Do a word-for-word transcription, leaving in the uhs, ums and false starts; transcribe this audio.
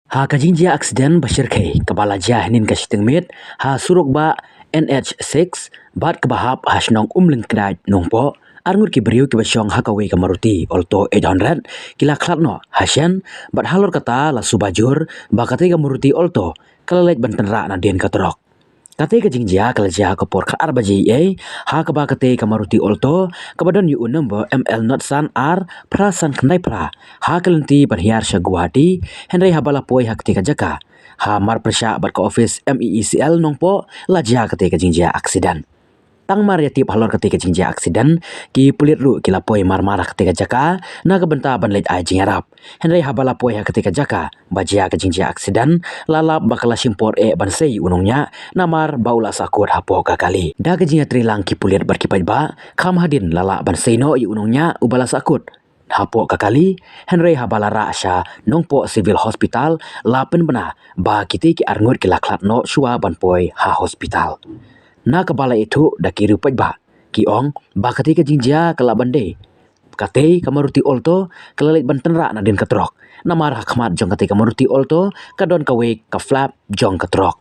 Ha ka jingjia aksiden ba shyrkhei kaba la jia hynnin ka shiteng miet ha surok bah N H six bad kaba hap ha shnong Umlyngkdait Nongpoh, arngut ki briew kiba shong ha kawei ka Maruti Alto eight hundred ki la khlad noh ha shen, bad halor kata la suba jur ba katei ka Maruti Alto ka la leit ban tynrah nadien ka trok. Katei ka jingjia ka la jia ha ka por khatar baje eiei, ha kaba katei ka Maruti Alto kaba don ïa u number M L not san ar phra san khyndai phra ha ka lynti ban hiar sha Guwahati, hynrei haba la poi ha katei ka jaka ha mar pyrshah bad ka office M E E C L Nongpoh la jia katei ka jingjia aksiden. Tang mar ïa tip halor katei ka jingjia aksiden, ki pulit ruh ki la poi marmar ha katei ka jaka na ka bynta ban leit ai jingïarap. Hynrei haba la poi ha katei ka jaka ba jia ka jingjia aksiden, la lap ba ka la shim por eh ban sei ïa u nongñiah namar ba u la sahkut hapoh ka kali. Da ka jingïatreilang ki pulit bad ki paidbah, kham hadien la lah ban sei noh ïa u nongñiah uba la sahkut hapoh ka kali, hynrei haba la rah sha Nongpoh Civil Hospital la pynbna ba kitei ki arngut ki la khlad noh shuwa ban poi ha hospital. Na kaba la ithuh da ki riew paidbah, ki ong ba katei ka jingjia ka lah ban dei katei ka Maruti Alto ka la leit ban tynrah nadien ka trok, namar ha khmat jong katei ka Maruti Alto ka don kawei ka flap jong ka trok.